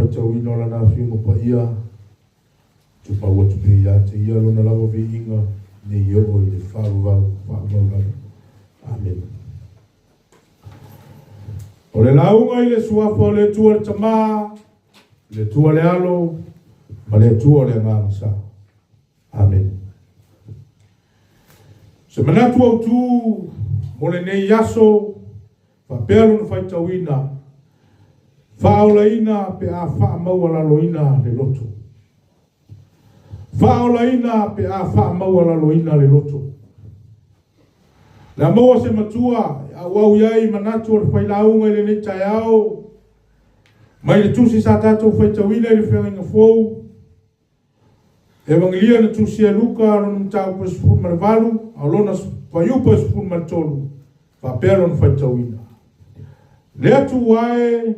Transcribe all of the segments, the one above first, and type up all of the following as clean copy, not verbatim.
faitauina o Lana Afioga Paia, tumau atu pea ia te Ia Lona lava viiga, nei oo i le faavavau, faavavau lava. Amene. O le lauga i le Suafa o le Atua le Tama, le Atua le Alo, ma le Atua o le Agaga Sa. Amene. Se manatu autu mo lenei aso, faapea lona faitauina, faaolaina pe a faamaualaloina le loto. Faaolaina pe a faamaualaloina le loto. Le a maua se matua e auau i ai manatu o le failauga i lenei taeao, mai le tusi sa tatou faitauina i le Feagaiga Fou, Evagelia na tusia e Luka lona mataupu e 18, a o lona fuaiupu e 13, faapea lona faitauina. Le Atua e,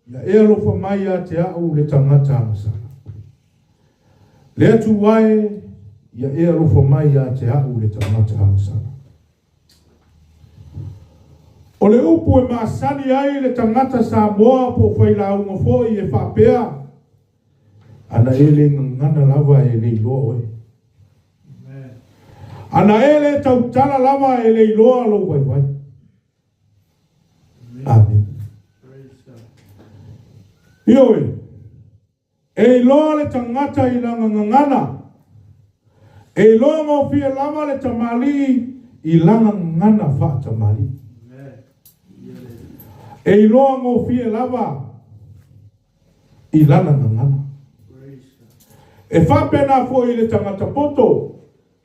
ia e alofa mai ia te au le tagata agasala. Le Atua e, ia e alofa mai ia te au le tagata agasala. O le upu e masani ai le tagata Samoa po o failauga foi e faapea, Ana e le gagana lava e le iloa oe. Ana e le tautala lava e le iloa lou vaivai. Amene. Ioe, e iloa le tagata i lana gagana. E iloa gofie lava le tamalii i lana gagana faatamalii. E iloa gofie lava i lana gagana. E faapena foi i le tagata poto,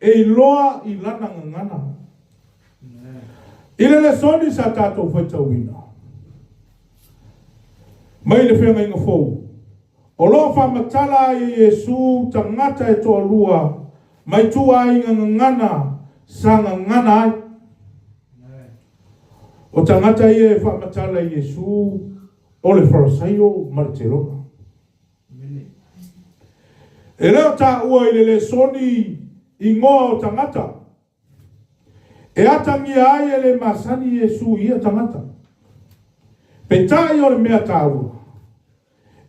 e iloa i lana gagana. I le lesoni sa tatou faitauina mai le Feagaiga Fou, o lo o faamatala ai e Iesu tagata e toalua mai ituaiga gagana sa gagana ai. O tagata ia e faamatala e Iesu o le Farasaio ma le Telona. E le o taua i le lesoni igoa o tagata e atagia ai e le masani Iesu i ia tagata. Peitai o le mea taua,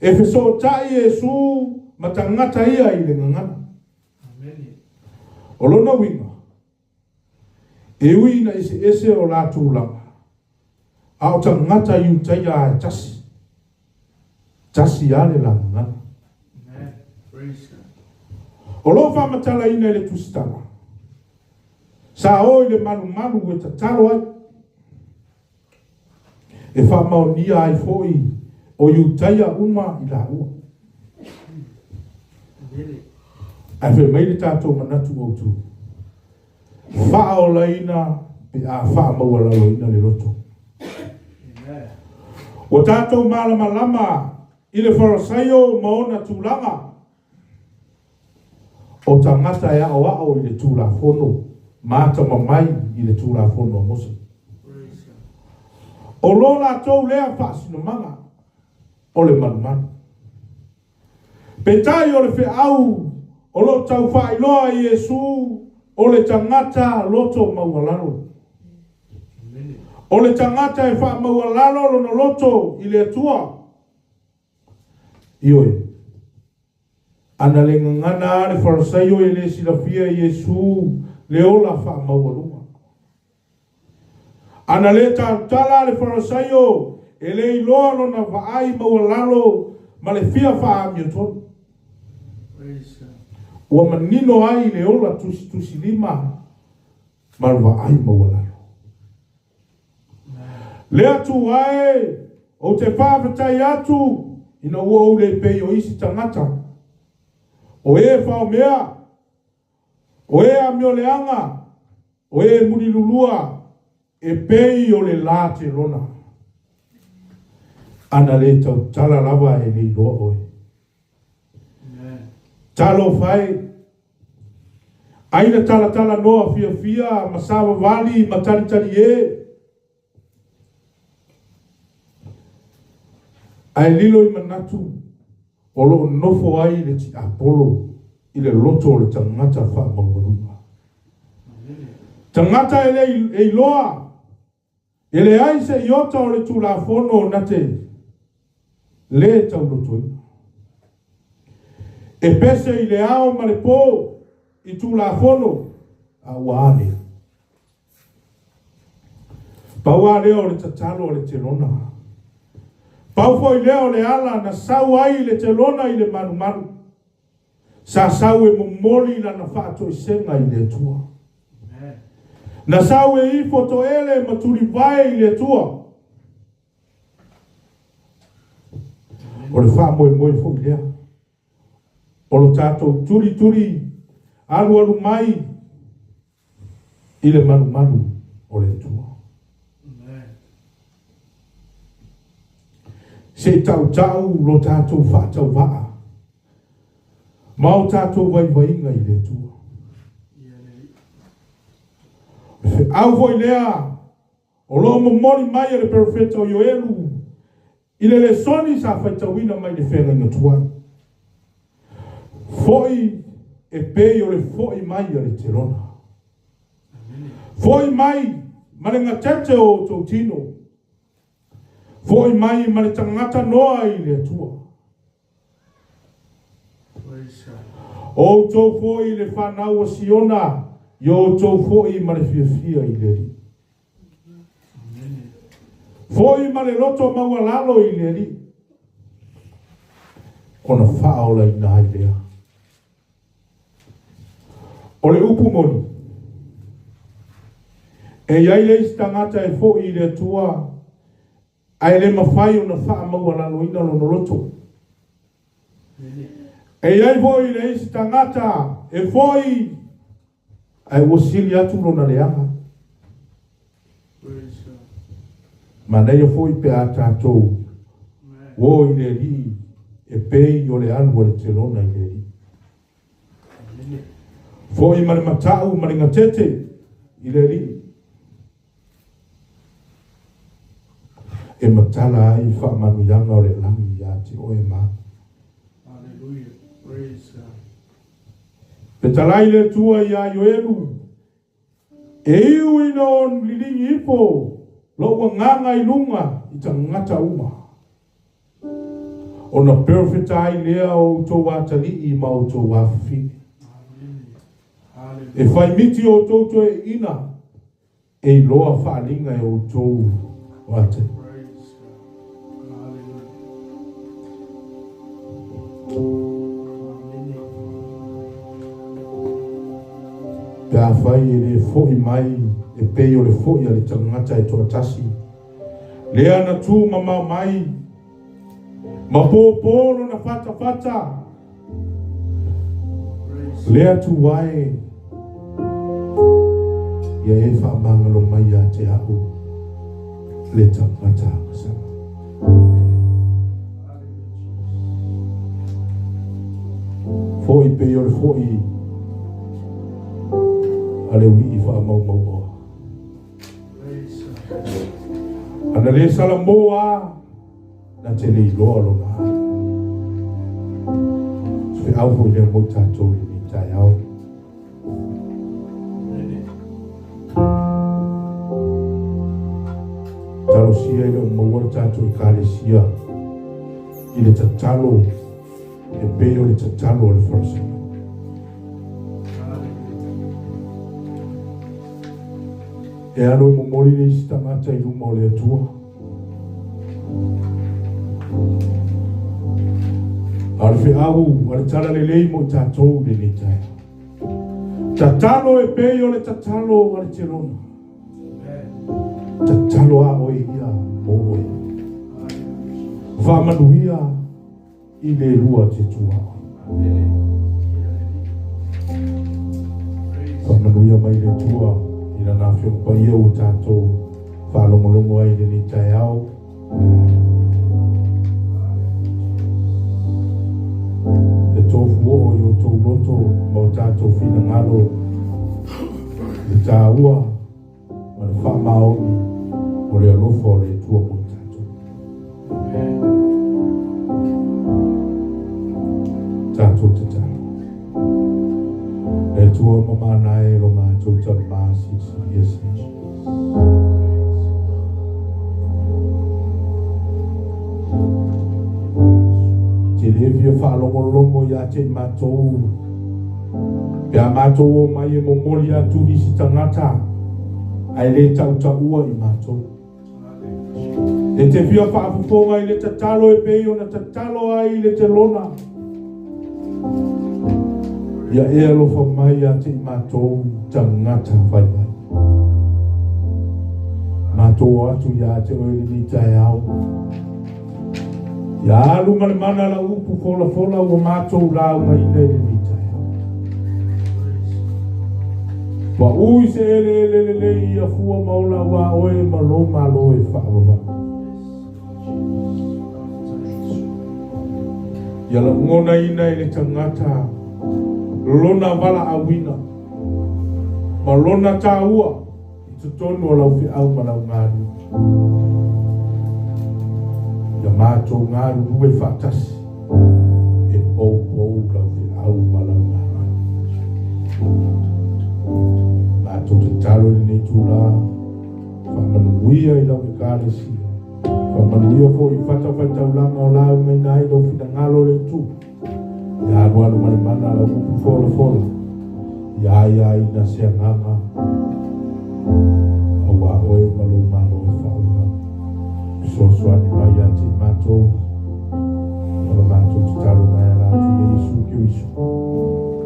e fesootai Iesu ma tagata ia i le gagana. O lona uiga, E ui ina eseese o la tulaga, a o tagata Iutaia a e tasi, tasi a le lagagana. O lo o faamatalaina i le Tusitala, sa o i le malumalu e tatalo ai, e faamaonia ai foi o Iutaia uma i laua. Ae fai mai le tatou manatu autu, faaolaina pe a faamaualaloina le loto. Ua tatou malamalama i le Farasaio ma ona tulaga, O tagata e aoao i le Tulafono ma atamamai i le Tulafono a Mose. O lo latou lea faasinomaga o le malumalu. Peitai o le feau o lo o tau faailoa e Iesu o le tagata loto maualalo. O le tagata e faamaualalo lona loto i le Atua. Ioe. Ana le gagana a le Farasaio e le silafia e Iesu le ola faamaualuga. Ana le tautala a le Farasaio e le iloa lona vaai maualalo ma le fia faaamiotonu. Ua manino ai le ola tusitusilima ma le vaai maualalo. Le Atua e, ou te faafetai atu ina ua ou le pei o isi tagata, o e faomea, o e amioleaga, o e mulilulua, e pei o le la telona. Ana le tautala lava e le iloa oe. Talofa e! Ai na talatala noa fiafia ma savavali ma talitali e! Ae lilo i manatu o lo o nofo ai le tiapolo i le loto o le tagata faamaualuga. Tagata e le e iloa E leai se iota o le Tulafono na te lē taulotoina. E pese i le ao ma le po i Tulafono, a ua a lea? Pau lava lea o le tatalo a le telona. Pau foi lea o le ala na sau ai le telona i le malumalu. Sa sau e momoli lana faatoesega i le Atua. Na sau e ifo toele ma tulivae i le Atua. O le faamoemoe foi lea. O lo tatou tulituli alualu mai i le malumalu o le Atua. Se i tautau lo tatou faatauvaa ma o tatou vaivaiga i le Atua. O le feau foi lea o lo o momoli mai e le perofeta o Ioelu i le lesoni sa faitauina mai le feagaiga tuai. Foi e pei o le foi mai a le telona. Foi mai ma le gatete o outou tino. Foi mai ma le tagata noa i le Atua. O outou foi le fanau a Siona, ia outou foi ma le fiafia i le Alii. Foi ma le loto maualalo i le Alii, ona faaolaina ai lea. O le upu moni, e i ai le isi tagata e foi i le Atua, ae le mafai ona faamaualaloina lona loto. E i ai foi le isi tagata e foi, ae ua sili atu lona leaga. Manaia foi pe a tatou o i le Alii e pei o le alu a le telona i le Alii. Foi ma le matau ma le gatete i le Alii. E matala ai faamanuiaga o le lagi ia te oe ma au. Fetalai le Atua ia Ioelu, e iu ina o liligi ifo lou agaga i luga i tagata uma, ona perofeta ai lea o outou atalii ma outou afafine. E fai miti outou toeaiina, e iloa faaaliga e outou atalii. Pe afai e le foi mai e pei o le foi a le tagata e toatasi, lea na tu mamao mai ma pōpō lona fatafata, le Atua e, ia e faamagalo mai ia te au le tagata agasala. Foi pei o le foi a le uii faamaumauoa. Ana le salamo a, na te le iloa lona alu. Se feau foi lea mo i tatou i lenei taeao. Talosia e le o maua le tatou Ekalesia i le tatalo e pei o le tatalo a le Farisai. E alu e momoli le isi tagata i luma o le Atua. A o le feau a le talalelei mo i tatou i lenei taeao. Tatalo e pei o le tatalo a le telona. Tatalo a oe ia mo oe. Faamanuia i le lua te tua oe. Faamanuia mai le Atua i lana Afioga Paia ua tatou faalogologo ai i lenei taeao. E tofu oo i outou loto ma o tatou finagalo le taua ma le faamaoni o le alofa o le Atua mo i tatou. Tatou tatalo. Le Atua mamana e lo matou Tama silisili ese. Tele te fia faalogologo ia te i matou, pe a matou omai e momoli atu nisi tagata ae le tautaua i matou. E te fia faafofoga i le tatalo e pei ona tatalo ai le telona. Ia e alofa mai ia te i matou tagata vaivai. Matou o atu ia te oe lenei taeao. Ia alu ma le mana lau upu folafola ua matou laugaina i lenei taeao. Pau i se eleele lelei ia fua ma ola aua oe ma lou Malo e faavavau. Ia lagonaina e le tagata lona valaauina ma lona taua i totonu o lau feau ma lau galue. Ia matou galulue faatasi e poupou lau feau ma lau galue. Matou tatalo i lenei itula, faamanuia i lau Ekalesia, faamanuia foi i fatafaitaulaga o laugaina ai lou finagalo o le Atua. Ia alualu ma le mana lau upu folafola, ia aiaina se agaga aua oe ma lou Malo e faavavau. Fesoasoani mai ia te i matou, ma la matou tatalo na e ala atu ia Iesu Keriso.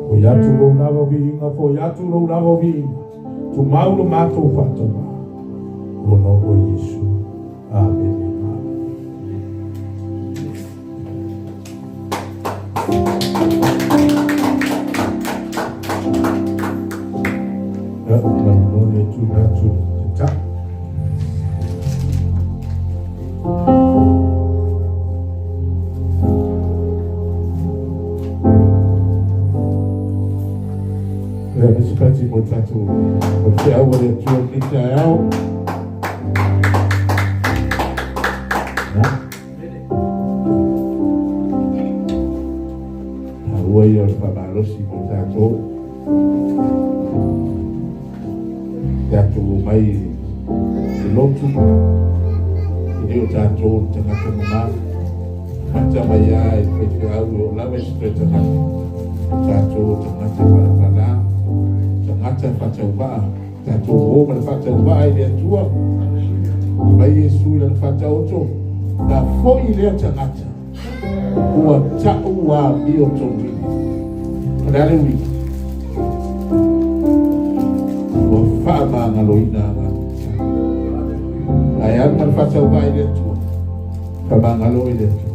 Foi atu lou lava viiga, foi atu lou lava viiga, tumau lo matou faatauvaa, ona o oe Iesu. Amene. Ia, lau lole tuina atu te tau. Ia, nisi pati mo le tatou o le feau a le Atua i lenei taeao. Ia. Taua ia o le faamalosi mo tatou. Tatou omai i lotu, e le o tatou ni tagata mama. Amata mai lava i le faifeau e oo lava i se toe tagata. O tatou o tagata palapala, tagata faatauvaa, tatou o ma le faatauvaa i le Atua. Mai Iesu i lana faataoto, na foi lea tagata ua ta'u amiotonu. O le a le uiga? Ua faamagaloina agaga. Ae alu ma le faatauvaa i le Atua, faamagalo i le Atua.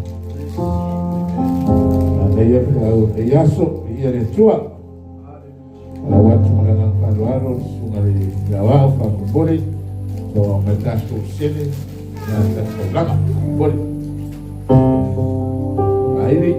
Manaia feau o lenei aso, viia le Atua. Lau atu ma le agaga faaaloalo le susuga i le aoao faamolemole o mai tatou sene na tatou laga faamolemole. Vaili.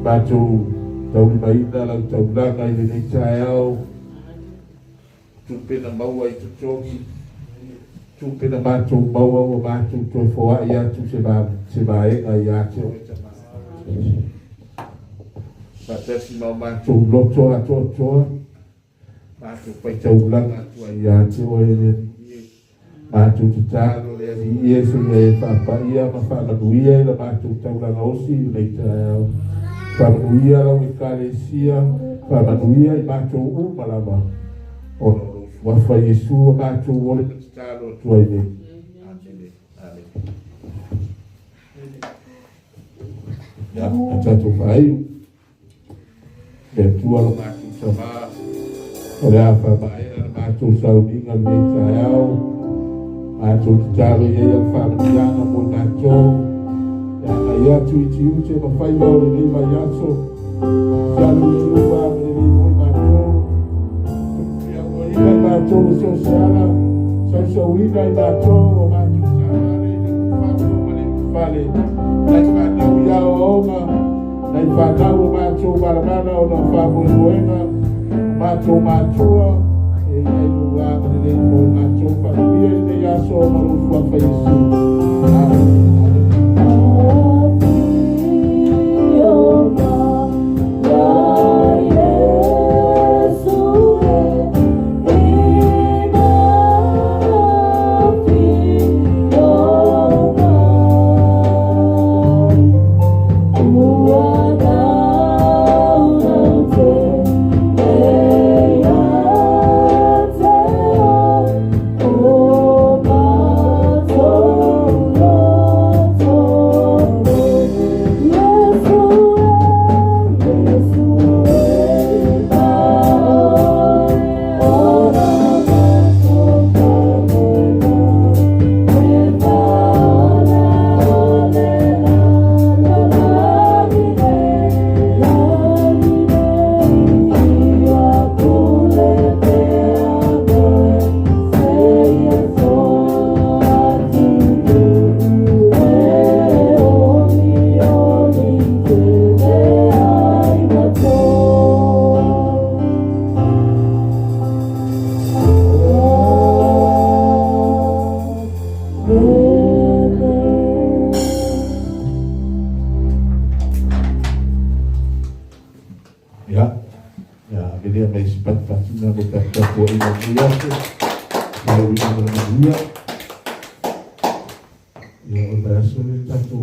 Matou taulimaina lau taulaga i lenei taeao, tupe na maua i totogi, tupe na matou maua ua matou toe foai atu se vaega ia te oe Tama. Faatasi ma o matou loto atoatoa, matou faitaulaga atu ai ia te oe le Alii e. Matou tatalo le Alii e seia e faapaia ma faamanuia i la matou taulaga osi i lenei taeao. Faamanuia lau Ekalesia, faamanuia i matou uma lava, ona o lou suafa Iesu ua matou ole ma tatalo atu ai nei. Amene. Amene. Ia, a tatou faaiu. Le Atua lo matou Tama, o le a faamaea le matou sauniga lenei taeao. Matou tatalo i ai au faamanuiaga mo i matou. E agai atu i tiute ma faiva o lenei vaiaso. Tatalo i ai lou agalelei mo i matou. Tuufiauaina i matou e so o se ala. Sausauina i matou o matou taavale i le ulufafo ma le ulufale. Nai fanau i aoaoga, nai fanau o matou malamala ona o faamoemoega, o matou matua, e i ai lou agalelei mo i matou. Faamanuia i lenei aso ona o lou suafa Iesu. Amene. Amene. Ia, ia, avelia mai se patipatiga mo tatou tapuaiga i lenei aso. Lauina ma le manuia. Ia, o le vaiaso lenei tatou.